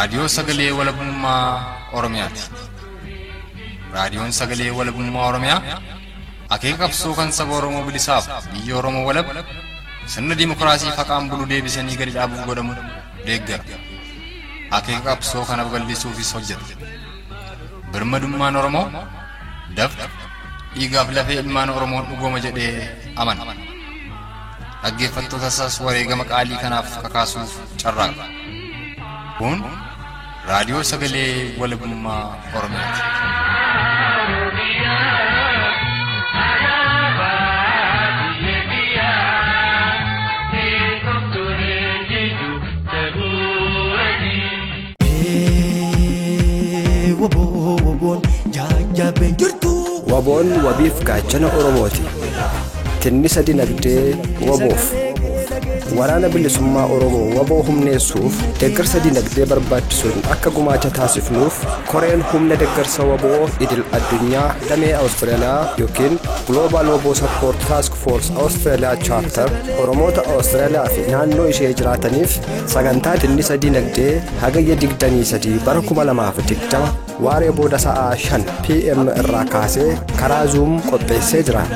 Raadiyoo Sagalee Walabummaa Oromiyaati. Raadiyoon Sagalee Walabummaa Oromiyaa akeeka qabsoo kan saba Oromoo bilisaaf biyya Oromoo walab sirna dimookiraasii faqaan bulu deebisanii gadi dhaabuuf godhamu deeggara. Akeeka qabsoo kana babal'isuufis hojjeta. Birmadummaan Oromoo dafqa dhiigaaf lafee ilmaan Oromoon dhugooma jedhee amana. Dhaggeeffattoota isaas wareegama qaalii kanaaf kakaasuuf carraaqa. Kun raadiyoo sagalee walabummaa Oromiyaati. Waboon wabiif gaachana Oromooti. Tinnisa dinagdee waboof. Waraana bilisummaa Oromoo waboo humneessuuf deeggarsa dinagdee barbaachisuun akka gumaacha taasifnuuf koreen humna deeggarsa waboo idil addunyaa damee Awustiraaliyaa yookiin Global Waboo Support Task Force Australia Chapter Oromoota Awustiraaliyaa fi naannoo ishee jiraataniif sagantaa tinnisa dinagdee hagayya 23 bara 2020 waaree booda sa'aa 5 PM irraa kaasee karaa Zoom qopheessee jira.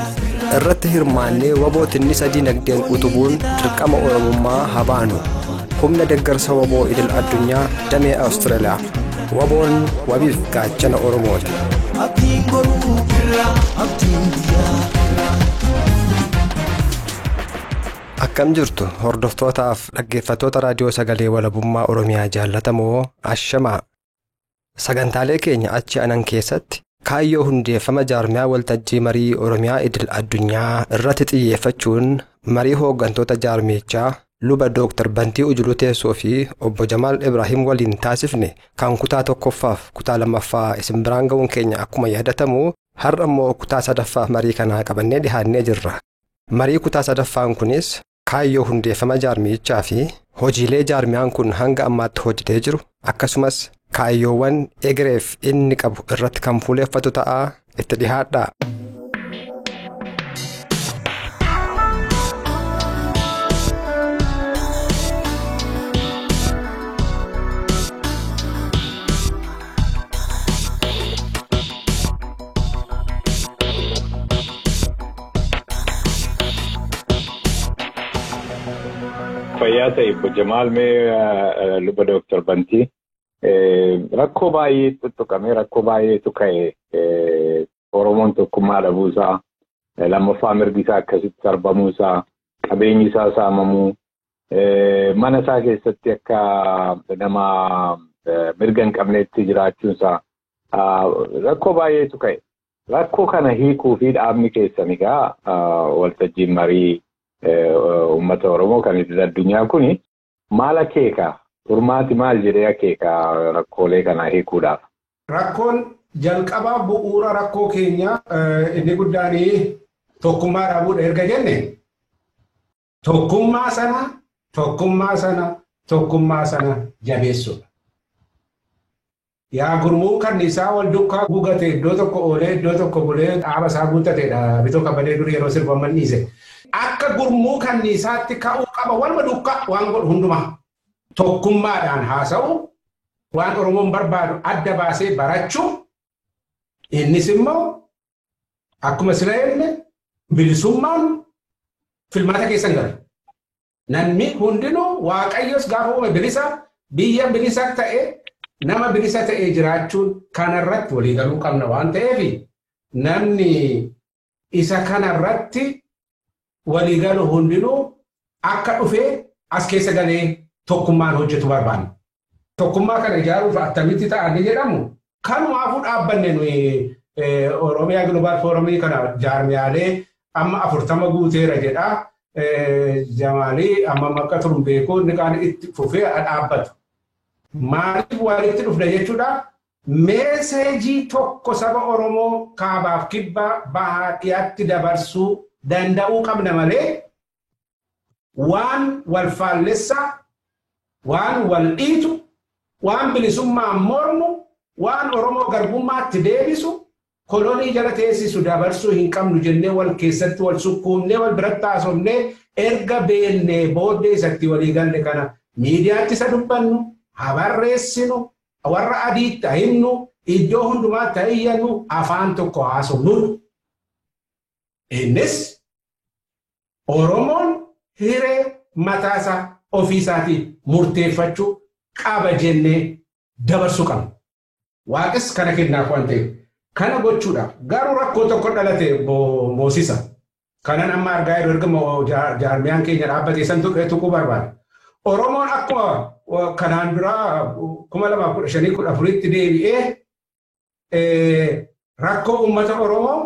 Irratti hirmaannee waboo tinnisa dinagdeen utubuun dirqama Oromummaa habaanu. Humna deeggarsa waboo idil addunyaa damee Awustiraaliyaa. Waboon wabiif gaachana Oromooti. Abdiin boruu irraa abdiin biyyaa. Akkam jirtu hordoftootaaf dhaggeeffattoota raadiyoo sagalee walabummaa Oromiyaa jaallatamoo ashamaa. Sagantaalee keenya achi anan keessatti kaayyoo hundeeffama jaarmiyaa waltajjii marii Oromiyaa idil addunyaa irratti xiyyeeffachuun marii hooggantoota jaarmichaa luba Dooktar Bantii Ujuluu Teessoo fi obbo Jamaal Ibrahim waliin taasifne kan kutaa tokkoffaaf kutaa lammaffaa isin biraan ga'uun keenya akkuma yaadatamu har'a immoo kutaa sadaffaa marii kanaa qabannee dhihaannee jirra. Marii kutaa sadaffaan kunis kaayyoo hundeeffama jaarmichaa fi hojiilee jaarmiyaan kun hanga ammaatti hojjetee jiru akkasumas kaayyoowwan egereef inni qabu irratti kan fuuleeffatu ta'a itti dhihaadha. Fayyaa ta'e obbo Jamaal mee luba Dooktar Bantii. Rakkoo baay'ee tuttuqamee rakkoo baay'eetu ka'e Oromoon tokkummaa dhabuusaa lammaffaa mirgi isaa akkasitti sarbamuusaa qabeenyi isaa saamamuu mana isaa keessatti akka nama mirga hin qabneetti jiraachuunsaa rakkoo baay'eetu ka'e. Rakkoo kana hiikuu fi dhaabni keessan egaa waltajjiin marii uummata Oromoo kan idil addunyaa kuni maal akeeka? Furmaati maal jedhee akeeka rakkoolee kana hiikuudhaaf? Rakkoon jalqabaa bu'uura rakkoo keenya inni guddaan tokkummaa dhabuudha erga jenne tokkummaa sana jabeessuudha. Yaa gurmuun kanniisaa wal duukaa guugate iddoo tokko oolee iddoo tokko bulee dhaaba isaa guuttateedha. Bitoo kabalee durii yeroo sirbaman dhiise. Akka gurmuu kanniisaatti ka'uu qaba waluma duukaa waan godhu hundumaa. Tokkummaadhaan haasa'u waan Oromoon barbaadu adda baasee barachuu innis immoo akkuma sila jenne bilisummaan filmaata keessan galu. Namni hundinuu Waaqayyos gaafa uume bilisa biyya bilisa ta'e nama bilisa ta'e jiraachuun kanarratti waliigaluu qabna waan ta'eef namni isa kanarratti waliigalu hundinuu akka dhufee as keessa galee tokkummaan hojjetu barbaanna. Tokkummaa kana ijaaruuf attamitti ta'anii jedhamu kanumaafuu dhaabbanne nuyi Oromiyaa Global Forumii kana jaarmiyaalee amma 40 guuteera jedha. Jamaalii amma makka turun beekuu inni kaan itti fufee dhaabbatu. Maaliif walitti dhufna jechuudha? Meeseejii tokko saba Oromoo kaabaaf kibbaa bahaa dhiyaatti dabarsuu danda'uu qabna malee waan wal faallessaa waan wal dhiitu, waan bilisummaa mormu, waan Oromoo garbummaatti deebisu, kolonii jala teessisu dabarsuu hin qabnu jennee wal keessatti wal sukkuumnee wal biratti haasofnee erga beelnee booddee isatti walii galle kana miidiyaatti isa dubbannu, Haa barreessinu, warra adiitti haa himnu, iddoo hundumaatti haa iyyannu, afaan tokko haasofnudha. Innis Oromoon hiree mataasaa ofiisaatii murteeffachuu qaba jennee dabarsuu qabna. Waaqis kana kennaaf waan ta'eef kana gochuudhaaf garuu rakkoo tokko dhalate moosisa. Kanan amma argaa jiru erga jaarmiyaan keenya dhaabbate san tuquu barbaada. Oromoon akkuma kanaan duraa 2015-14tti deebi'ee rakkoo uummata Oromoo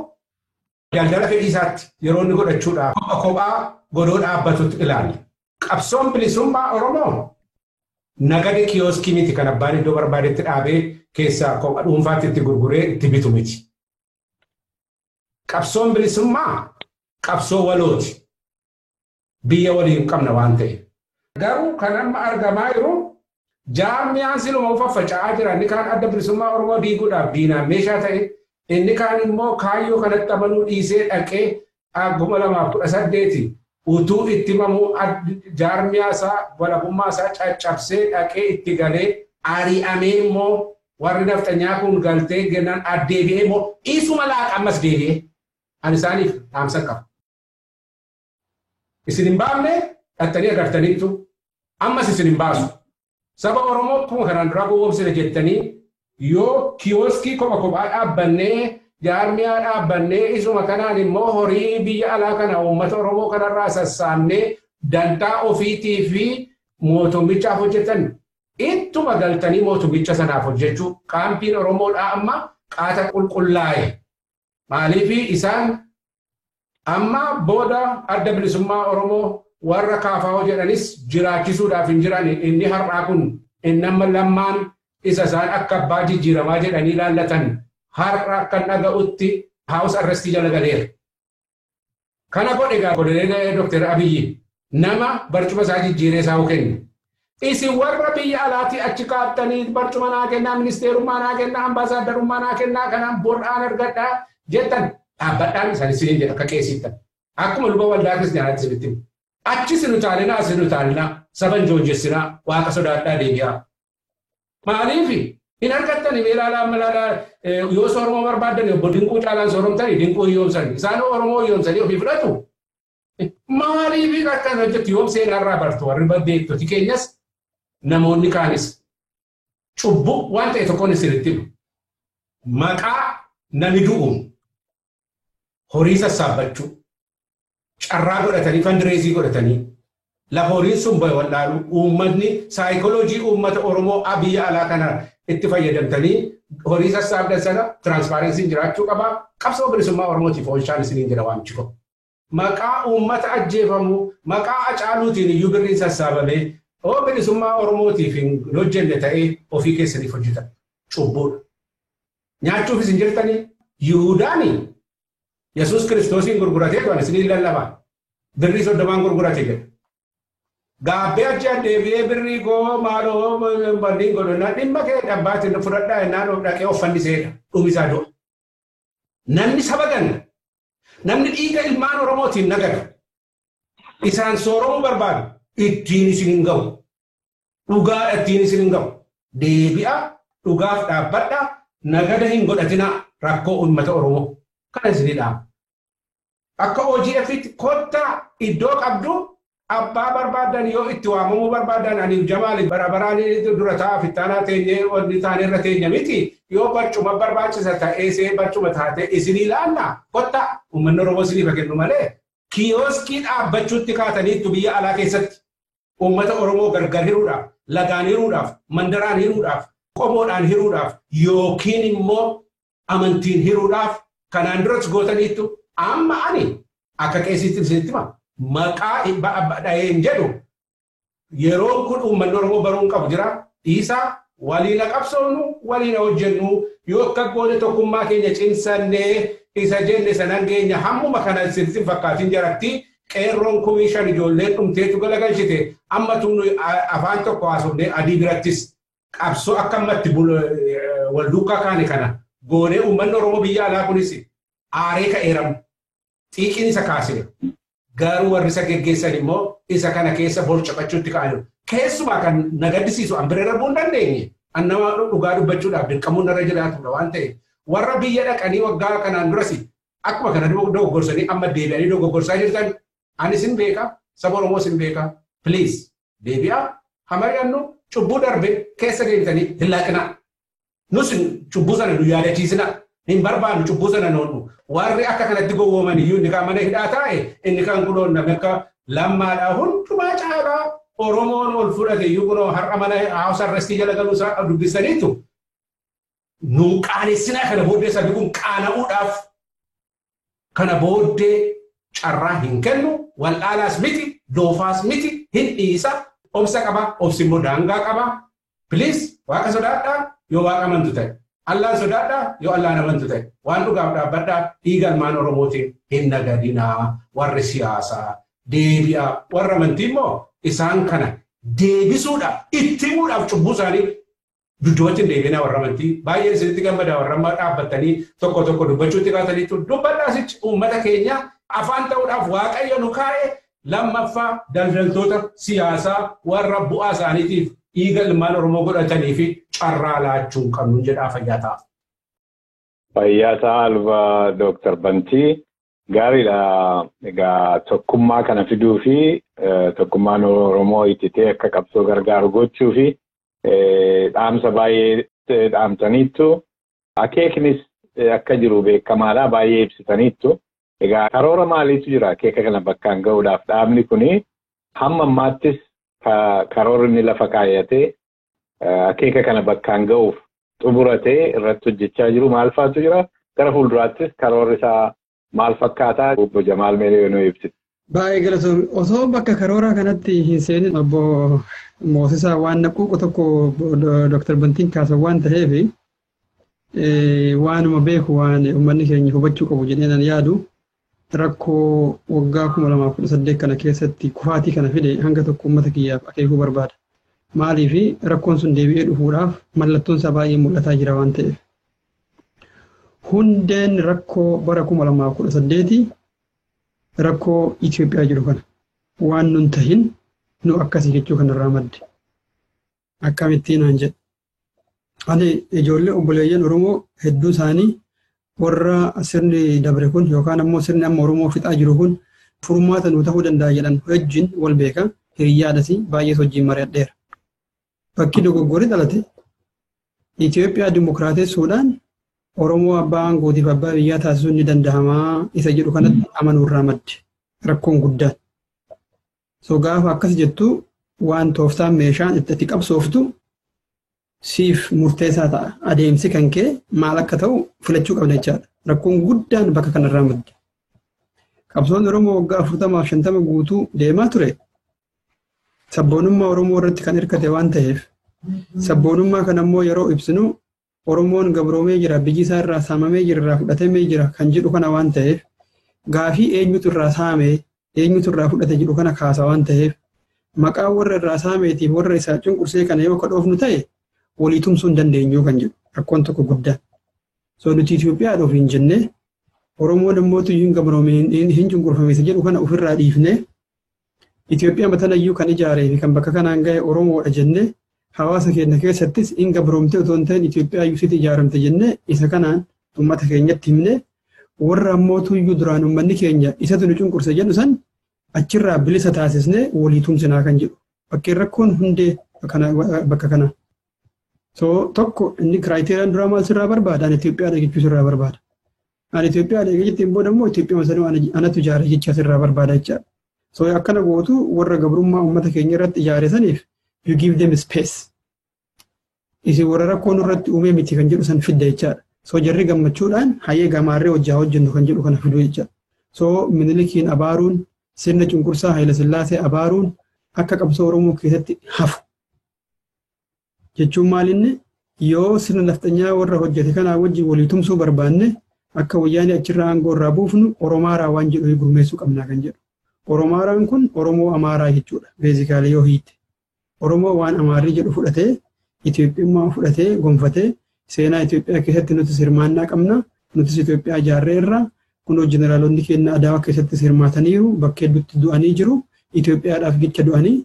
daldala fedhii isaatti yeroo inni godhachuudhaaf kophaa godoo dhaabbatutti ilaalla. Qabsoon bilisummaa Oromoo nagada kiyooskii miti kan abbaan iddoo barbaadetti dhaabee keessaa kophaa dhuunfaatti itti gurguree itti bitu miti. Qabsoon bilisummaa qabsoo walooti. Biyya waliin qabna waan ta'eef. Garuu kan amma argamaa jiru jaarmiyaan siluma faffaca'aa jira. Inni kaan adda bilisummaa Oromoo diiguudhaaf diinaan meeshaa ta'e, inni kaan immoo kaayyoo kanatti amanuu dhiisee dhaqee 2018 utuu itti himamuu jaarmiyaa isaa walabummaa isaa caccabsee dhaqee itti galee ari'amee immoo warri nafxanyaa kun galtee gennaan addeebi'ee immoo isuma laaqa ammas deebi'ee ani isaaniif dhaamsa qaba. Isin hin baafne dhattanii agartaniittu ammas isin hin baasu. Saba Oromoo akkuma kanaan duraa gowwoomsine jettanii yoo kiyooskii kopha kophaa dhaabbannee jaarmiyaa dhaabbannee isuma kanaan immoo horii biyya alaa kana uummata Oromoo kanarraa sassaabnee dantaa ofiitii fi mootummichaaf hojjetan ittuma galtanii mootummicha sanaaf hojjechuu kaampiin Oromoodhaa amma qaata qulqullaa'e. Maaliif isaan amma booda adda bilisummaa Oromoo warra kaafaa jedhanis jiraachisuudhaaf hin jiran inni har'aa kun inni amma lammaan isa isaan akka abbaa jijjiiramaa jedhanii laallatan har'a akka dhaga'utti haawus arrestii jala galeera. Kana godhe egaa godinee Dr. Abiyyi nama barcuma isaa jijjiiree isaa kennu. Isin warra biyya alaatii achi kaattanii barcuma naa kennaa, ministeerummaa naa kennaa, ambaasaaddarummaa naa kennaa, kanaan bor'aan argadhaa jettan dhaabbadhaan isaan isiniin jedha akka qeessiittan. Akkuma luba waldaa kiristaanaatti isinitti himu. Achi sinu taalinaa, sinu taalinaa, saban joonjessinaa, waaqa sodaadhaa deebi'aa. Maaliif hin argattani ilaalaa malaalaa yoo sooromoo barbaaddan obbo Dinquu caalaan sooromtanii Dinquu hiyyoomsanii isaan Oromoo hiyyoomsanii ofii fudhatu. Maaliif akkan hojjettu yoom seenaarraa bartu warri beektoti keenyas namoonni kaanis cubbuu waan ta'e tokkoon isinitti himu. Maqaa nami du'uun horii sassaabbachuu carraa godhatanii fandireezii godhatanii lafa horiin sun bahe wallaalu uummatni saayikoloojii uummata Oromoo biyya alaa kana itti fayyadamtanii horii sassaabdan sana tiraansfaarensiin jiraachuu qaba. Qabsoo bilisummaa Oromootiif oolchaan isiniin jedha waamichi kun. Maqaa uummata ajjeefamu maqaa Hacaaluutiin iyyuu birriin sassaabamee oo bilisummaa Oromootiif hin hojjenne ta'ee ofii keessaniif hojjetan cubbuudha. Nyaachuufis hin jirtanii Yihuudaanii Yesuus Kiristoosiin gurguratee turan isiniin lallabaa. Birrii 30 gurgurate jedha. Gaabbee achi deebi'ee birrii koo maaloo bandiin godhannaa dhimma kee dhabbaatiin fudhadhaa jennaan of dhaqee of fanniseedha. Dhumisaa du'a. Namni saba ganna. Namni dhiiga ilmaan Oromootiin nagada. Isaan sooromuu barbaadu ittiin isin hin gahu. Dhugaadha ittiin isin hin gahu. Deebi'a dhugaaf dhaabbadha nagada hin godhatinaa rakkoo uummata Oromoo. Kana isinii dhaama. Akka OGF'tti kottaa iddoo qabdu abbaa barbaadan yoo itti waamamuu barbaadan ani Jamaal bara baraan dura taa'aa fittaanaa teenyee wanni taane irra teenya miti yoo barcuma barbaachisa ta'ee see barcuma taate isinii laanna kottaa uummanni Oromoo isiniif kennu malee kiyooskii dhaabbachuutti kaataniittu biyya alaa keessatti uummata Oromoo gargar hiruudhaaf, lagaan hiruudhaaf, mandaraan hiruudhaaf, qomoodhaan hiruudhaaf yookiin immoo amantiin hiruudhaaf kanaan duras gootaniittu amma ani akka qeessiitti isinitti hima. Maqaa dhaheen jedhu yeroon kun uummanni Oromoo baruun qabu jira. Dhiisaa waliin qabsoofnu waliin hojjennu yoo akka goone tokkummaa keenya cimsannee isa jenne sanan geenya hammuma kana isinitti fakkaatiin jaratti qeerroon 5,000 ijoolleen dhumteetu galagalchite amma tunu afaan tokko haasofnee adii birattis qabsoo akka ammatti wal duukaa kaane kana goonee uummanni Oromoo biyya alaa kunis aaree ka'eeramu xiiqiin isa kaaseera. Garuu warri isa geggeessan immoo isa kana keessa borcaqachuutti ka'aniiru. Keessumaa kan na gaddisiisu an bira darbuu hin dandeenye. An nama dhugaa dubbachuudhaaf dirqamuun narra jiraatudha waan ta'eef. Warra biyya dhaqanii waggaa kanaan duras akkuma kana dogoggorsanii amma deebi'anii dogoggorsaa jirtan anis hin beeka, saba Oromoos hin beeka. Please deebi'aa hamari'annu cubbuu darbe keessa deebitanii hin laaqinaa. Nus cubbuu sana nu yaadachiisinaa. Hin barbaannu cubbuu sana noonu. Warri akka kanatti gowwooman iyyuu inni kaan mana hidhaa taa'e inni kaan kunoon namni akka lammaadhaa hundumaa caalaa Oromoon ol fudhate iyyuu kunoo har'a mana house arrestii jala galuu isaa dubbisaniitu nu qaanessinaa kana booddee sabni kun qaana'uudhaaf kana booddee carraa hin kennu wal'aalaas miti doofaas miti hin dhiisa obsa qaba obsi immoo daangaa qaba. Please waaqa sodaadhaa yoo waaqa amantu ta'e. Allaan sodaadhaa yoo allaan amantu ta'e. Waan dhugaaf dhaabbadhaa dhiiga ilmaan Oromootiin hin nagadinaa warri siyaasaa deebi'aa warra amantii immoo isaan kana deebisuudhaaf itti himuudhaaf cubbuu isaanii dudduubatti hin deebinaa warra amantii baay'een isinitti gammadaa warra ammaa dhaabbattanii tokko tokko dubbachuutti kaataniitu dubbadhaasichi uummata keenya afaan ta'uudhaaf Waaqayyo nu kaa'e lammaffaa daldaltoota siyaasaa warra bu'aa isaaniitiif dhiiga ilmaan Oromoo godhatanii fi carraa laachuu hin qabnu jedhaa fayyaa ta'a. Fayyaa ta'a Alba Dooktar Bantii. Gaariidha. Egaa tokkummaa kana fiduu fi tokkummaan Oromoo ittitee akka qabsoo gargaaru gochuu fi dhaamsa baay'ee dhaamtaniittu. Akeeknis akka jiru beekamaadha. Baay'ee ibsitaniittu. Egaa karoora maaliitu jira akeeka kana bakkaan ga'uudhaaf dhaabni kuni hamma ammaattis karoorri inni lafa kaayatee akeeka kana bakkaan ga'uuf xumuratee irratti hojjechaa jiru maal faatu jira? Gara fuulduraattis karoorri isaa maal fakkaataa? Obbo Jamaal Meelee nuu ibsitu. Baay'ee galatoomi. Osoo bakka karoora kanatti hin seenin obbo Moosisaa waan naquuqu tokko Dooktar Bantiin kaasan waan ta'eef waanuma beeku waan uummanni keenya hubachuu qabu jedhee nan yaadu rakkoo waggaa 2018 kana keessatti kufaatii kana fide hanga tokko uummata kiyyaaf akeekuu barbaada. Maaliif rakkoon sun deebi'ee dhufuudhaaf mallattoon isaa baay'ee mul'ataa jira waan ta'eef. Hundeen rakkoo bara 2018 rakkoo Itoophiyaa jiru kana waan nun tahin nu akkasii jechuu kanarraa madde. Akkamittiin naan jedhe. Ani ijoollee obboleeyyan Oromoo hedduu isaanii warra sirni dabre kun yookaan ammoo sirni amma Oromoo fixaa jiru kun furmaata nuu ta'uu danda'a jedhan wajjin wal beeka hiriyyaadhas baay'ees wajjin mari'adheera. Bakki dogoggorri dhalate Itoophiyaa dimokiraatessuudhaan Oromoo abbaa aangootiif abbaa biyyaa taasisuun ni danda'amaa isa jedhu kanatti amanuurraa madde rakkoon guddaan. So gaafa akkas jettu waan tooftaan meeshaan itti qabsooftu siif murteessaa ta'a. Adeemsi kan kee maal akka ta'u filachuu qabna jechaadha. Rakkoon guddaan bakka kanarraa madde. Qabsoon Oromoo waggaa 40-50 guutuu deemaa ture. Sabboonummaa Oromoo irratti kan hirkate waan ta'eef sabboonummaa kana immoo yeroo ibsinu Oromoon gabroomee jira, biyyi isaa irraa saamamee jira, irraa fudhatamee jira kan jedhu kana waan ta'eef gaafii eenyutu irraa saame, eenyutu irraa fudhate jedhu kana kaasa waan ta'eef maqaa warra irraa saameetiif warra isaa cunqursee kana yoo kadhoofnu ta'e walii tumsuu hin dandeenyu kan jedhu rakkoon tokko guddaa. So nuti Itoophiyaadhaaf hin jenne Oromoon immoo hin gabroome hin cunqurfame isa jedhu kana ofirraa dhiifne Itoophiyaa matanayyuu kan ijaaree fi kan bakka kanaan ga'e Oromoodha jenne hawaasa keenya keessattis hin gabroomte otoo hin ta'in Itoophiyaa iyyuu ijaaramte jenne isa kanaan uummata keenyatti himne warra ammoo tuyyuu duraan uummanni keenya isatu nu cunqurse jedhu san achirraa bilisa taasisne walii tumsinaa kan jedhu. Bakkeen rakkoon hundee bakka kana. So tokko inni kiraayiteriiyaan duraa maal sirraa barbaada? Ani Itoophiyaadha jechuu sirraa barbaada. Ani Itoophiyaadha jetteen booda immoo Itoophiyaa sanuu anatu ijaare jecha sirraa barbaada jechaadha. So akkana gootu warra gabrummaa uummata keenya irratti ijaare saniif you give them space. Isin warra rakkoo nurratti uumee miti kan jedhu san fidda jechaadha. So jarri gammachuudhaan hayyee gamaarree hojjaa hojjennu kan jedhu kana fiduu jechaadha. So Minilikiin abaaruun sirna cunqursaa Haayila Sillaasee abaaruun akka qabsoo Oromoo keessatti hafu. Jechuun maalinni yoo sirna nafxanyaa warra hojjete kanaa wajjin walii tumsuu barbaanne akka wayyaanee achirraa aangoo irraa buufnu Oromaaraa waan jedhu gurmeessuu qabnaa kan jedhu. Oromaaraan kun Oromoo Amaaraa jechuudha. Beezikaalee yoo hiitte. Oromoo waan Amaarri jedhu fudhatee Itoophiyummaa fudhatee gonfatee seenaa Itoophiyaa keessatti nutis hirmaannaa qabna. Nutis Itoophiyaa ijaarreerra. Kunoo jeneraalonni keenya Adawaa keessatti hirmaataniiru, bakka hedduutti du'anii jiru. Itoophiyaadhaaf jecha du'anii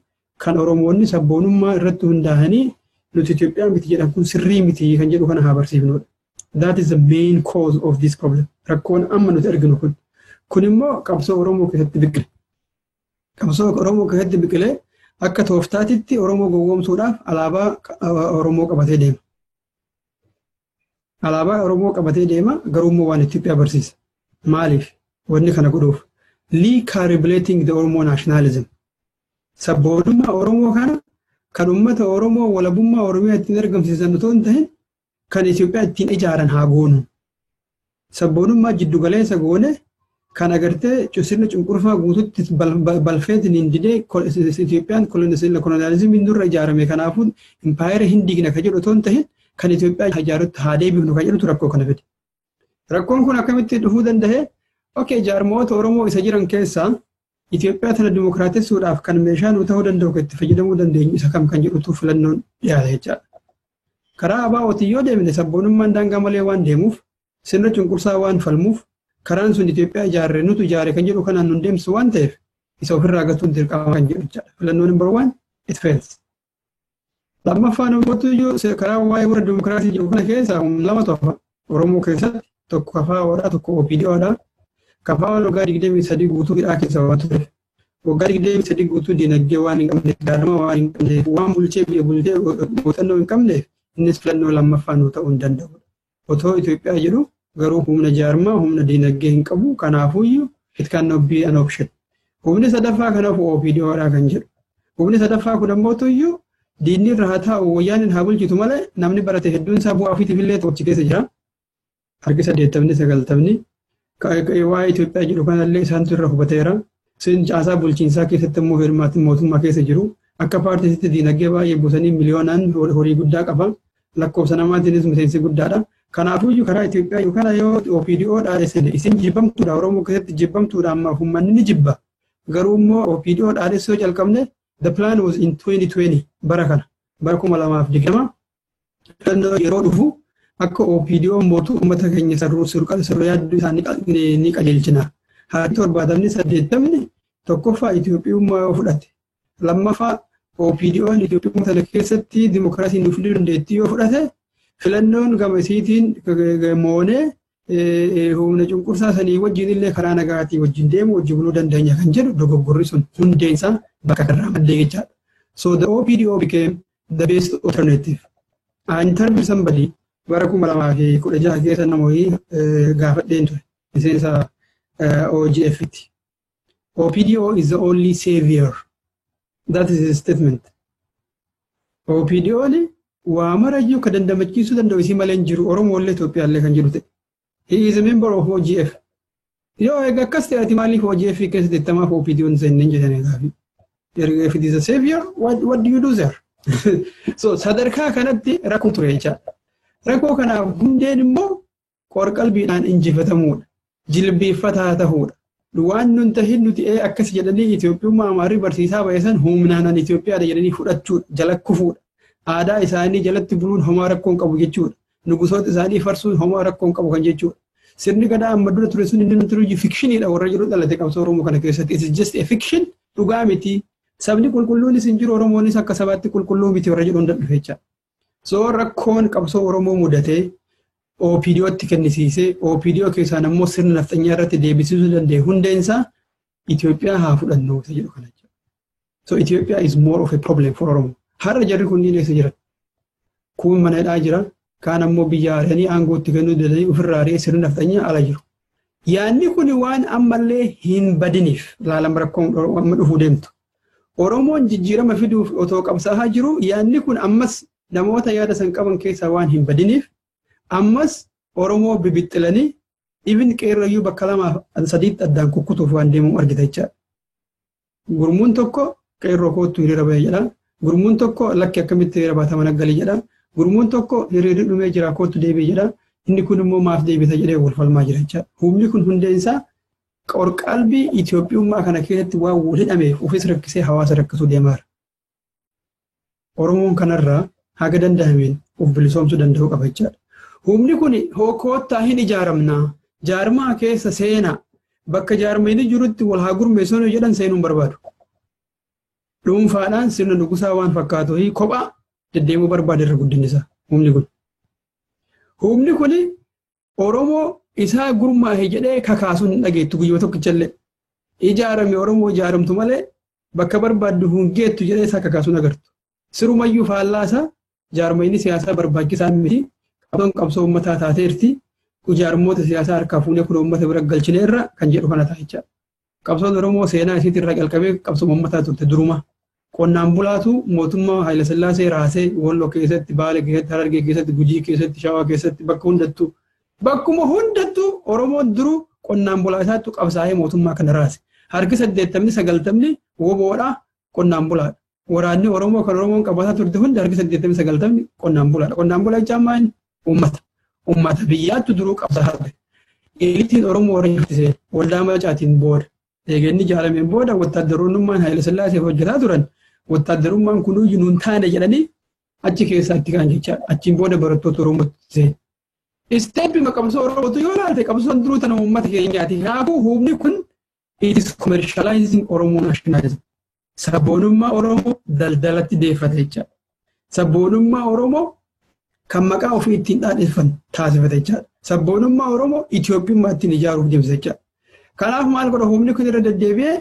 kan Oromoonni sabboonummaa irratti hundaa'anii nuti Itoophiyaa miti jedhan kun sirrii miti kan jedhu kana haa barsiifnudha. That is the main cause of this problem. Rakkoon amma nuti arginu kun. Kun immoo qabsoo Oromoo keessatti biqile. Qabsoo Oromoo keessatti biqilee akka tooftaatitti Oromoo gowwoomsuudhaaf alaabaa Oromoo qabatee deema. Alaabaa Oromoo qabatee deema, garuu immoo waan Itoophiyaa barsiisa. Maaliif? Wanni kana godhuuf. Recalibrating the Oromo nationalism. Sabboonummaa Oromoo kana kan uummata Oromoo walabummaa Oromiyaa ittiin argamsiisan otoo hin ta'in kan Itoophiyaa ittiin ijaaran haa goonu. Sabboonummaa jiddugaleessa goone kan agartee sirna cunqurfaa guututti balfeetiin hin didee Itoophiyaan koloniyaalizimiin dura ijaarame, kanaafuu impaayera hin diigna kan jedhu otoo hin ta'in kan Itoophiyaa ijaarutti haa deebifnu kan jedhutu rakkoo kana fide. Rakkoon kun akkamitti dhufuu danda'e? Okay, jaarmoota Oromoo isa jiran keessaa Itoophiyaa tana dimokiraatessuudhaaf kan meeshaa nu ta'uu danda'u, kan itti fayyadamuu dandeenyu isa kam kan jedhutu filannoon dhiyaate jechaadha. Karaa ABO'tiin yoo deemne, sabboonummaan daangaa malee waan deemuuf, sirna cunqursaa waan falmuuf, karaan sun Itoophiyaa ijaarre, nutu ijaare kan jedhu kanaan nun deemsu waan ta'eef isa ofirraa gatuun dirqama kan jedhu jechaadha. Filannoon number one, it fails. Lammaffaan immoo karaa waa'ee warra dimokiraasii jedhu kana keessaa lamatu hafa. Oromoo keessatti tokko KFOdha, tokko OPDOdha. KFOn waggaa 23 guutuu hidhaa keessa waan tureef, waggaa 23 guutuu dinagdee waan hin qabneef, gaarummaa waan hin qabneef, waan bulchee biyya bulchee muuxannoo hin qabneef, innis filannoo lammaffaa nuu ta'uu hin danda'udha. Otoo Itoophiyaa jedhu garuu humna jaarmaa, humna dinagdee hin qabu, kanaafuyyuu it cannot be an option. Humni sadaffaa kanaaf OPDOdha kan jedhu. Humni sadaffaa kun ammoo tuyyuu diinni irra haa taa'u, wayyaaniin haa bulchitu malee, namni barate hedduun isaa bu'aa ofiitiif illee tochi keessa jira. Harki 80 90 waa'ee Itoophiyaa jedhu kanallee isaantu irra hubateera. Sin caasaa bulchiinsaa keessatti immoo hirmaatiin mootummaa keessa jiru. Akka paartiitti diinagdee baay'ee buusanii miliyoonaan horii guddaa qaba. Lakkoofsa namaatiinis miseensi guddaadha. Kanaafuyyuu karaa Itoophiyaa kana yoo OPDO dhaadessine, isin jibbamtuudha, Oromoo keessatti jibbamtuudha, ammaaf uummanni ni jibba. Garuu immoo OPDO dhaadessuu yoo jalqabne, the plan was in 2020, bara kana, bara 2020 filannoo yeroo dhufu akka OPDO mootu uummata keenya sarruu sirru yaadduu isaanii ni qajeelchina. Haati 70 80 tokkoffaa Itoophiyummaa yoo fudhate, lammaffaa OPDO'n Itoophiyummaa sana keessatti dimokiraasiin nuuf dandeettii yoo fudhate, filannoon gama isiitiin moonee humna cunqursaa sanii wajjin illee karaa nagaatii wajjin deemu, wajjin buluu dandeenya kan jedhu dogoggorri sun hundeensaa bakka kanarraa maddee jechaadha. So the OPDO became the best alternative. I interviewed somebody bara 2016 keessa, nama wayii gaafadheen ture. Miseensa OGF ti. "OPDO is the only savior." That is his statement. OPDO'n waa marayyuu kan dandamachiisuu danda'u isii malee hin jiru, Oromoo illee Itoophiyaa illee kan jedhu ta'e. He is a member of OGF. Yoo egaa akkas ta'e, ati maaliif OGF keessa teettamaaf OPDO'n seenneen jedhanii gaafii. If it is a savior, what do you do there? So sadarkaa kanatti rakkoo ture jechaadha. Rakkoo kanaaf hundeen immoo qorqalbiidhaan injifatamuudha. Jilbeeffataa ta'uudha. Waan nun tahin nuti ee akkas jedhanii Itoophiyummaa Amaarii barsiisaa ba'e humnaan Itoophiyaadha jedhanii fudhachuudha. Jala kufuudha. Aadaa isaanii jalatti buluun homaa rakkoo hin qabu jechuudha. Nugusoota isaanii farsuun homaa rakkoo hin qabu kan jechuudha. Sirni gadaa amma dura ture sun inni nuti fictioniidha warra jedhu dhalate qabsoo Oromoo kana keessatti. It is just a fiction, dhugaa miti. Sabni qulqulluunis hin jiru, Oromoonis akka sabaatti qulqulluu miti warra jedhu hunda dhufe jecha. So rakkoon qabsoo Oromoo mudatee OPDOtti kennisiisee, OPDO keessaan ammoo sirna nafxanyaa irratti deebisisuu danda'e, hundeensaa Itoophiyaa haa fudhannu isa jedhu kana jechuudha. So Ethiopia is more of a problem for Oromo. Har'a jarri kunniin eessa jiran? Kuun mana hidhaa jira. Kaan ammoo biyya ari'anii aangootti kennuu danda'anii ofirraa ari'ee sirna nafxanyaa ala jiru. Yaadni kun waan ammallee hin badiniif laalama rakkoon amma dhufuu deemtu. Oromoon jijjiirama fiduuf otoo qabsaa'aa jiru, yaadni kun ammas namoota yaada san qaban keessaa waan hin badiniif, ammas Oromoo bibixxilanii ibin qeerrayyuu bakka lamaaf sadiitti addaan kukkutuuf waan deemamu argita jechaadha. Gurmuun tokko qeerroo kootu hiriira bahee jedha. Gurmuun tokko lakki, akkamitti hiriira baata, mana galii jedha. Gurmuun tokko hiriirri dhumee jira, kootu deebi'e jedha. Inni kun immoo maaf deebita jedhee wal falmaa jira jechaadha. Humni kun hundeensaa qorqalbii Itoophiyummaa kana keessatti waan wal hidhameef ofis rakkisee hawaasa rakkisuu deemaara. Oromoon kanarraa haga danda'ameen of bilisoomsuu danda'uu qaba jechaadha. Humni kun koottaa hin ijaaramnaa. Jaarmaa keessa seenaa bakka jaarmeen jirutti wal haa gurmeessuun jedhan seenuun barbaadu. Dhuunfaadhaan sirna nugusaa waan fakkaatu kophaa deddeemuu barbaada irra guddinni isaa humni kun. Humni kun Oromoo isaa gurmaa'e jedhee kakaasuun hin dhageettu guyyaa tokkichallee. Ijaarame Oromoo ijaaramtu malee bakka barbaaddu hungeettu jedhee isaa kakaasuun agartu. Sirumayyuu faallaa isaa jaarmayni siyaasaa barbaachisaa miti. Qabsoon qabsoo uummataa taateerti. Ijaarmoota siyaasaa harkaa fuunee kun uummata bira galchineerra kan jedhu kana ta'a jechaadha. Qabsoon Oromoo seenaa isiitti irraa qalqabee qabsoo uummataa turte duruma. Qonnaan bulaatu mootummaa Hayilasillaasee raasee Walloo keessatti, Baalee keessatti, Harargee keessatti, Gujii keessatti, Shawaa keessatti bakka hundattuu bakkuma hundattuu Oromoon duruu qonnaan bulaa isaattu qabsaa'ee mootummaa kana raase. Harki 80 90 woboodha qonnaan bulaadha. Waraanni Oromoo kan Oromoon qabataa turte hundi harki 80 90 qonnaan bulaadha. Qonnaan bulaa jechaan maal? Uummata. Uummata biyyaattu duruu qabsaa'aa ture. Eliitiin Oromoo warra jirtise waldaa macaatiin booda. Eegeenni ijaarameen booda wattaaddarummaan Hayilasillaasee hojjetaa turan. Wattaaddarummaan kunuyyuu nuun taane jedhanii achi keessaa itti ka'an jechaadha. Achiin booda barattoota Oromootti seene. Isteeppi qabsoo Oromootu yoo ilaalte qabsoon duruu tana uummata keenyaati. Kanaafuu humni kun it is commercializing Oromo nationalism. Sabboonummaa Oromoo daldalatti deeffate jechaadha. Sabboonummaa Oromoo kan maqaa ofii ittiin dhaadheeffan taasifate jechaadha. Sabboonummaa Oromoo Itoophiyummaa ittiin ijaaruuf deemsa jechaadha. Kanaaf maal godha humni kun irra deddeebi'ee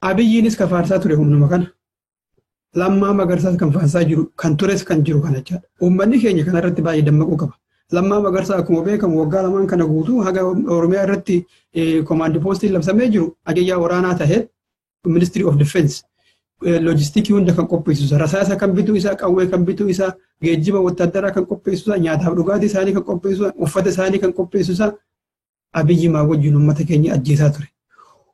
Abiyyiinis kan faarsaa ture humnuma kana. Lammaa Magarsaas kan faarsaa jiru kan tures kan jiru kana jechaadha. Uummanni keenya kanarratti baay'ee dammaquu qaba. Lammaa Magarsaa akkuma beekamu waggaa lamaan kana guutuu haga Oromiyaa irratti komaandi poostiin labsamee jiru ajajaa waraanaa tahee Ministry of Defense loojistikii hunda kan qopheessu rasaasa kan bituu isaa qawwee kan bituu isaa geejjiba wattaaddaraa kan qopheessu nyaataaf dhugaatii isaanii kan qopheessu uffata isaanii kan qopheessu Abiyyi maa wajjin uummata keenya ajjeesaa ture.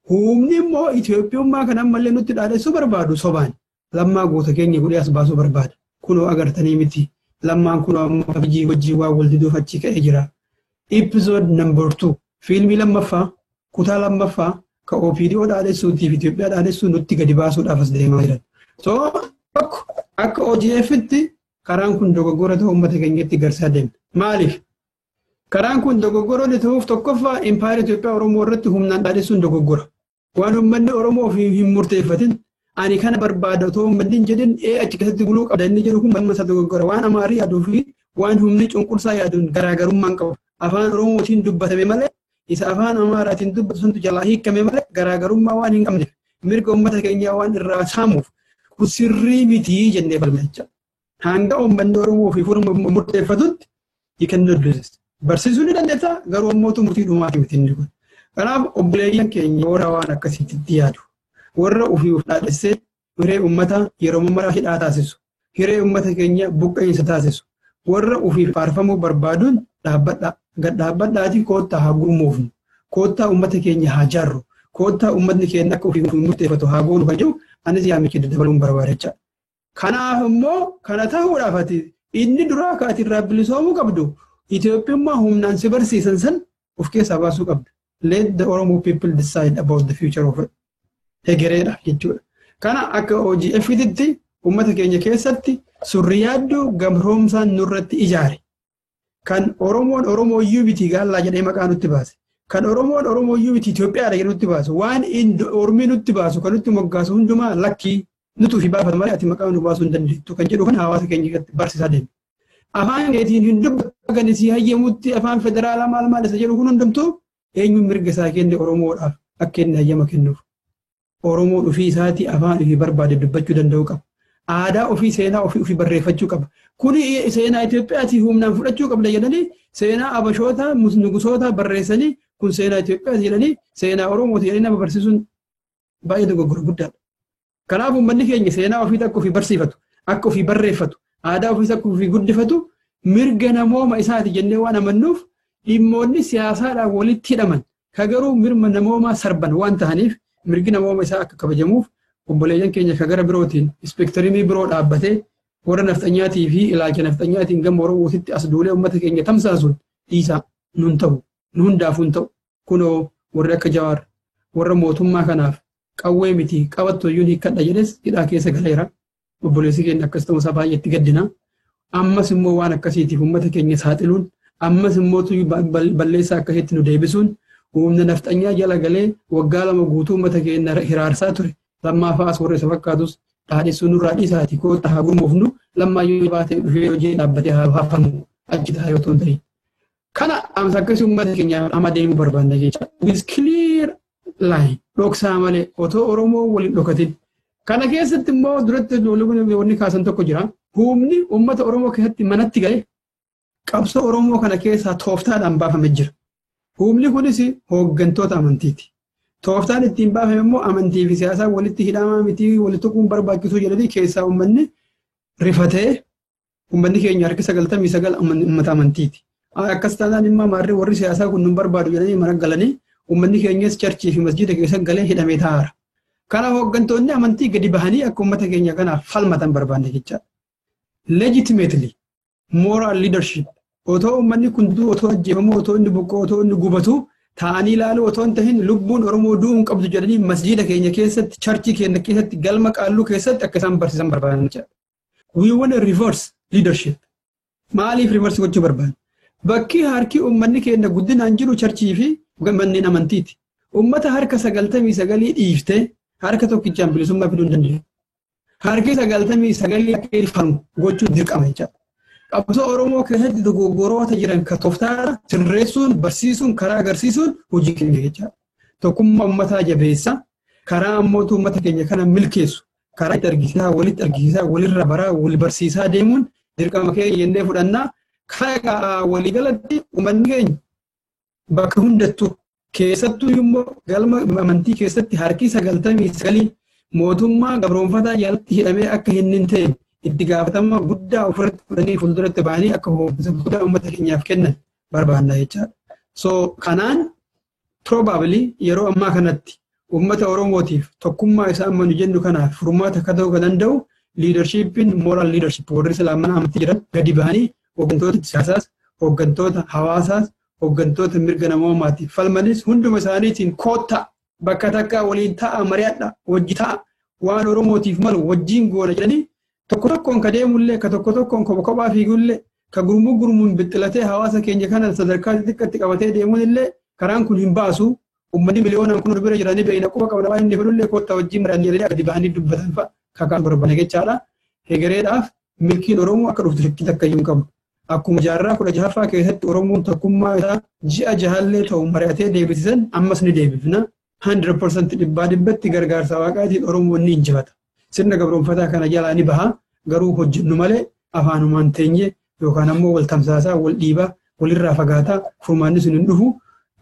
Humni immoo Itoophiyummaa kan ammallee nutti dhaadhessuu barbaadu sobaan Lammaa goota keenya godhee as baasuu barbaada. Kunoo agartanii miti. Lammaan kunoo ammoo Abiyyi wajjin waa wal diduuf achi ka'ee jira. Episode number 2 fiilmii lammaffaa kutaa lammaffaa ka OPDO dhaadhessuutiif Itoophiyaa dhaadhessuu nutti gadi baasuudhaaf as deemaa jiran. So akka OGF'tti karaan kun dogoggora ta'uu uummata keenyatti garsaa deemna. Maaliif? Karaan kun dogoggora ta'uuf tokkoffaa impaayera Itoophiyaa Oromoo irratti humnaan dhaadhessuun dogoggora. Waan uummanni Oromoo ofii hin murteeffatin ani kana barbaada otoo uummanni hin jedhin achi keessatti buluu qabda inni jedhu kun mataa isaa dogoggora. Waan Amaarii yaaduu fi waan humni cunqursaa yaaduun garaagarummaa hin qabu. Afaan Oromootiin dubbatame malee isa afaan Amaaraatiin dubbatu santu jalaa hiikame malee garaagarummaa waan hin qabneef mirga uummata keenyaa waan irraa saamuuf kun sirrii mitii jennee falma jecha. Hanga uummanni Oromoo ofii murteeffatutti you cannot do this. Barsiisuu ni dandeessa garuu ammoo murtii dhumaati miti inni kun. Kanaaf obboleeyyan keenya warra waan akkasiitti yaadu warra ofii of dhaadhessee hiree uummata yeroo maraa hidhaa taasisu hiree uummata keenya buqqeensa taasisu warra ofii faarfamuu barbaaduun dhaabbadha. Gad dhaabbadhaatii koottaa haa gurmoofnu koottaa uummata keenya haa jaarru koottaa uummatni keenya akka ofii murteeffatu haa goonu kan jedhu anis yaamicha dabaluun barbaada jechaadha. Kanaaf immoo kana ta'uudhaaf ati inni duraa ka ati irraa bilisoomuu qabdu Itoophiyummaa humnaan si barsiisan san of keessaa baasuu qabda. Let the Oromo people decide about the future of it. Hegereedha jechuudha. Kana akka OGF'tti uummata keenya keessatti surriyaadduu gamroomsaan nurratti ijaare. Kan Oromoon Oromooyyuu miti gaallaa jedhee maqaa nutti baase. Kan Oromoon Oromooyyuu miti Itoophiyaadha jedhee nutti baasu. Waan Ormii nutti baasu kan nutti moggaasu hundumaa lakkii nuti ofii baafata malee ati maqaa nu baasuu hin dandeettu kan jedhu kan hawaasa keenya keessatti barsiisaa deema. Afaan keetiin hin dubbatu kan isii hayyamutti afaan federaalaa maal maal isa jedhu kun hundumtuu eenyuun mirga isaa kenne Oromoodhaaf akka inni hayyama kennuuf. Oromoon ofii isaatii afaan ofii barbaade dubbachuu danda'uu qaba. Aadaa ofii seenaa ofii ofii barreeffachuu qaba. Kuni seenaa Itoophiyaatii humnaan fudhachuu qabda jedhanii seenaa Abashoota nugusoota barreessanii kun seenaa Itoophiyaati jedhanii seenaa Oromooti jedhanii nama barsiisuun baay'ee dogoggora guddaadha. Kanaaf uummanni keenya seenaa ofii akka ofii barsiifatu, akka ofii barreeffatu, aadaa ofiis akka ofii guddifatu mirga namooma isaati jennee waan amannuuf dhimmoonni siyaasaadhaan walitti hidhaman ka garuu mirga namoomaa sarban waan ta'aniif mirgi namooma isaa akka kabajamuuf obboleeyyan keenya ka gara birootiin ispeektarimii biroo dhaabbatee warra nafxanyaatii fi ilaalcha nafxanyaatiin gama Oromootitti as duulee uummata keenya tamsaasuun dhiisaa nun ta'u nu hundaafuu hin ta'u kunoo warri akka Jawaar warra mootummaa kanaaf qawwee miti qabattu iyyuu hiikkadha jedhes hidhaa keessa galeera. Obboleessi keenya akkas ta'uusaa baay'eetti gaddina. Ammas immoo waan akkasiitiif uummata keenya saaxiluun Ammas immoo balleessaa akkasitti nu deebisuun humna nafxanyaa jala galee waggaa 2 guutuu uummata keenya hiraarsaa ture. Lammaa fa'aas warra isa fakkaatus dhaadhessuu nurraa dhiisaati koota haa gurmoofnu lammaa yoo baatee dhufee hojii dhaabbatee haa hafamu achi taa'ee otoo hin ta'in. Kana amsa akkasii uummata keenya amma deemuu barbaanna jecha. With clear line dhoksaa malee otoo Oromoo waliin dhokatin. Kana keessatti immoo duratti wanni kaasan tokko jira. Humni uummata Oromoo keessatti manatti galee qabsoo Oromoo kana keessaa tooftaadhaan baafamee jira. Humni kunis hooggantoota amantiiti. Tooftaan ittiin baafame immoo amantii fi siyaasaa walitti hidhamaa miti walitti tuquun barbaachisuu jedhanii keessaa uummanni rifatee uummanni keenya harki 99 uummata amantiiti. Akkas taanaan immoo maarree warri siyaasaa kun nu barbaadu jedhanii mana galanii uummanni keenyas charchii fi masjiida keessa galee hidhamee taa'aara. Kana hooggantoonni amantii gadi bahanii akka uummata keenya kanaaf falmatan barbaanne jechaadha. Legitimately moral leadership otoo uummanni kun du'u otoo ajjeefamu otoo inni buqqa'u otoo inni gubatu taa'anii ilaaluu otoo hin tahin lubbuun Oromoo du'uu hin qabdu jedhanii masjiida keenya keessatti charchii keenya keessatti galma qaalluu keessatti akka isaan barsiisan barbaadan jechaadha. We want a reverse leadership. Maaliif reverse gochuu barbaanne? Bakki harki uummanni keenya guddinaan jiru charchii fi manneen amantiiti. Uummata harka 99 dhiiftee harka tokkichaan bilisummaa fiduu hin dandeenyu. Harki 99 akka ilfamu gochuun dirqama jechaadha. Qabsoo Oromoo keessatti dogoggoroota jiran ka tooftaadha sirreessuun barsiisuun karaa agarsiisuun hojii keenya jechaadha. Tokkummaa uummataa jabeessa karaa ammoo uummata keenya kana milkeessu karaa itti argisiisaa walitti argisiisaa walirra baraa wal barsiisaa deemuun dirqama keenya jennee fudhannaa. Karaa waliigalatti uummanni keenya bakka hundattuu keessattuu immoo galma amantii keessatti harki 99 mootummaa gabroonfataa jalatti hidhamee akka hin ta'e itti gaafatama guddaa ofirratti fudhanii fuulduratti ba'anii akka hooggansa guddaa uummata keenyaaf kennan barbaanna jechaadha. So kanaan probably yeroo ammaa kanatti uummata Oromootiif tokkummaa isaa amma nu jennu kanaaf furmaata akka ta'uu kan danda'u leadershipiin moral leadership warri islaamaa amantii jiran gadi ba'anii hooggantoota siyaasaas, hooggantoota hawaasaas, hooggantoota mirga namoomaatiif falmanis hunduma isaaniitiin koottaa bakka takka waliin ta'a mari'adha wajji ta'a waan Oromootiif malu wajjiin goona jedhanii tokko tokkoon ka deemullee ka tokko tokkoon kophaa fiigullee ka gurmuu gurmuun bixxilatee hawaasa keenya kana sadarkaa xixiqqaatti qabatee deemuun illee karaan kun hin baasu uummanni miliyoonaan kun bira jiranii beeyna quba qabna waan inni fedhullee koottaa wajjiin mari'annee jedhanii gadi bahanii dubbatan fa'a kakaan barbaanne jechaadha. Hegereedhaaf milkiin Oromoo akka dhuftu shakkii takka iyyuu hin qabu. Akkuma jaarraa 16ffaa keessatti Oromoon tokkummaa isaa ji'a jahallee ta'u mari'atee deebisisan ammas ni deebifna. 100% 100% gargaarsa waaqaatiin Oromoon ni injifata. Sirna gabroonfataa kana jalaa ni baha garuu hojjennu malee afaanumaan teenye yookaan ammoo wal tamsaasaa wal dhiibaa walirraa fagaataa furmaanni sun hin dhufu.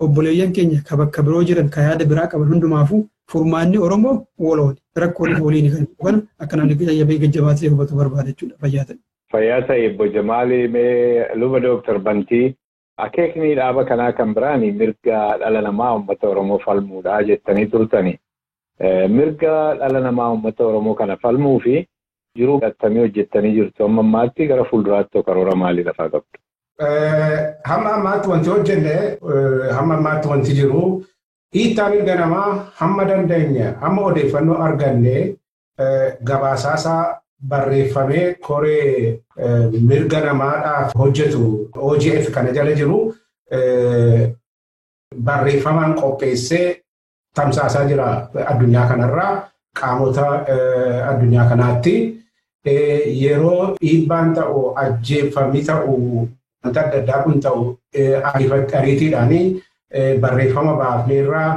Obboleeyyan keenya ka bakka biroo jiran ka yaada biraa qaban hundumaafuu furmaanni Oromoo walooni. Rakkoonis waliin kan kana akka namni jajjabee gajjabaatee hubatu barbaada jechuudha. Fayyaa ta'e. Fayyaa ta'e Obbo Jamaalii mee luba Dooktar Bantii akeekni dhaaba kanaa kan biraan mirga dhala namaa uummata Oromoo falmuudha jettanii turtani. Mirga dhala namaa uummata Oromoo kana falmuu fi jiruu attamii hojjettanii jirtu amma ammaatti gara fuulduraatti karoora maalii lafaa qabdu? Hamma ammaatti wanti hojjenne hamma ammaatti wanti jiru hiittaa mirga namaa hamma dandeenye hamma odeeffannoo arganne gabaasaasaa barreeffamee koree mirga namaadhaaf hojjetu OGF kana jala jiru barreeffamaan qopheessee tamsaasaa jira addunyaa kanarraa qaamota addunyaa kanaatti yeroo dhiibbaan ta'u ajjeeffamni ta'u wanta adda addaa kun ta'u ariitiidhaan barreeffama baafneerraa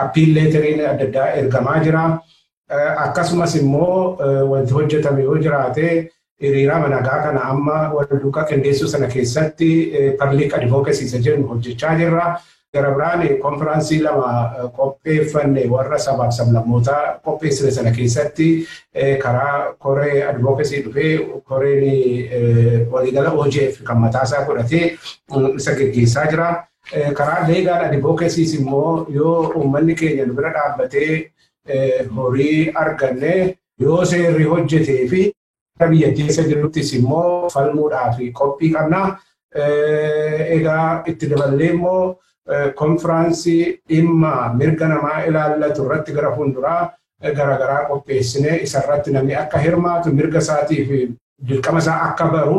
appiil leeteriin adda addaa ergamaa jira. Akkasumas immoo wanti hojjetame yoo jiraate hiriira nagaa kana amma wal duukaa qindeessuu sana keessatti public advocacy isa jennu hojjechaa jirra. Gara biraan konfiraansii 2 qopheeffanne warra sabaaf sablammootaa qopheessine sana keessatti karaa koree advocacy dhufee koreen waliigala OGF kan mataasaa godhatee isa geggeessaa jira. Karaa leegaal advocacyis immoo yoo uummanni keenya nu bira dhaabbatee horii arganne yoo seerri hojjetee fi biyya keessa jiruttis immoo falmuudhaaf qophii qabna. Egaa itti daballee immoo konfiraansii dhimma mirga namaa ilaallatu irratti gara fuulduraa garaagaraa qopheessine isarratti namni akka hirmaatu mirga isaatiif dirqama isaa akka baru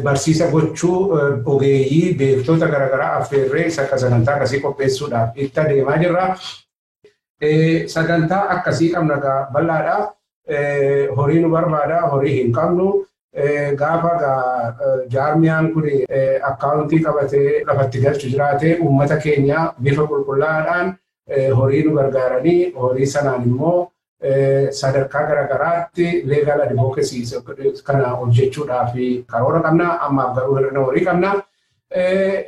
Barsiisa gochuu ogeeyyii beektota garaagaraa affeerree isa sagantaa akkasii qopheessuudhaaf itti adeemaa jirra. Sagantaa akkasii qabna bal'aadha. Horii nu barbaada, horii hin qabnu. Gaafa jaarmiyaan kun akkaawuntii qabatee lafatti galchu jiraate uummata keenya bifa qulqullaa'aadhaan horii nu gargaaranii horii sanaan immoo sadarkaa garaagaraatti leegal advocacy kana hojjechuudhaaf karoora qabna. Ammaaf garuu hir'ina horii qabna.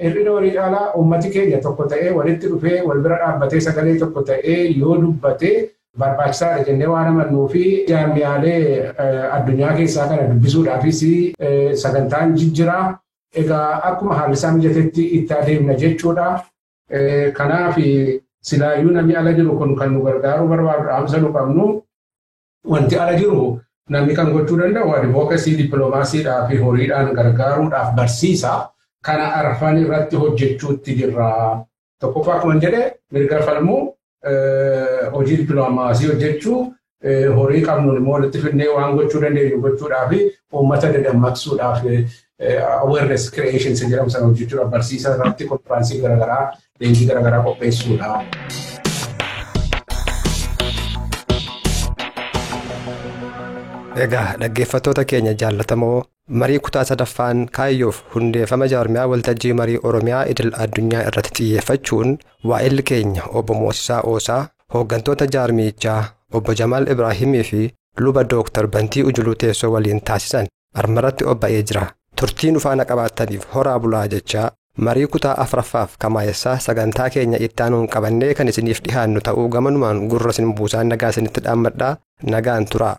Hir'ina horii caalaa uummati keenya tokko ta'ee walitti dhufee wal bira dhaabbatee sagalee tokko ta'ee yoo dubbate barbaachisaadha jennee waan amannuu fi jaarmiyaalee addunyaa keessaa kana dubbisuudhaafis sagantaan jijjiraa. Egaa akkuma haalli isaa mijatetti itti adeemna jechuudha. Kanaaf silaayyuu namni ala jiru kun kan nu gargaaruu barbaadu dhaamsa nu qabnu wanti ala jiru namni kan gochuu danda'u advocacy dippiloomaasiidhaa fi horiidhaan gargaaruudhaaf barsiisa. Kana arfan irratti hojjechuutti jirra. Tokkoffaa akkuma jedhe mirga falmuu, hojii dippiloomaasii hojjechuu, horii qabnuun immoo walitti fidnee waan gochuu dandeenyu gochuudhaa fi uummata dadammaqsuudhaaf awareness creation jedhamu sana hojjechuudhaaf barsiisa irratti konfiraansii garaagaraa leenjii garaagaraa qopheessuudha. Egaa dhaggeeffattoota keenya jaallatamoo marii kutaa sadaffaan kaayyoof hundeeffama jaarmiyaa waltajjii marii Oromiyaa idil addunyaa irratti xiyyeeffachuun waa'illi keenya obbo Moosisaa Oosaa, hooggantoota jaarmiyichaa obbo Jamaal Ibraahimii fi luba Dooktar Bantii Ujuluu teessoo waliin taasisan armarratti obba'ee jira. Turtii nu faana qabaattaniif horaa bulaa jechaa marii kutaa afuraffaaf kamaayessaa sagantaa keenya ittaanuun qabannee kan isiniif dhihaannu ta'uu gamanumaan gurra isin buusaan nagaa isinitti dhaammadhaa nagaan turaa.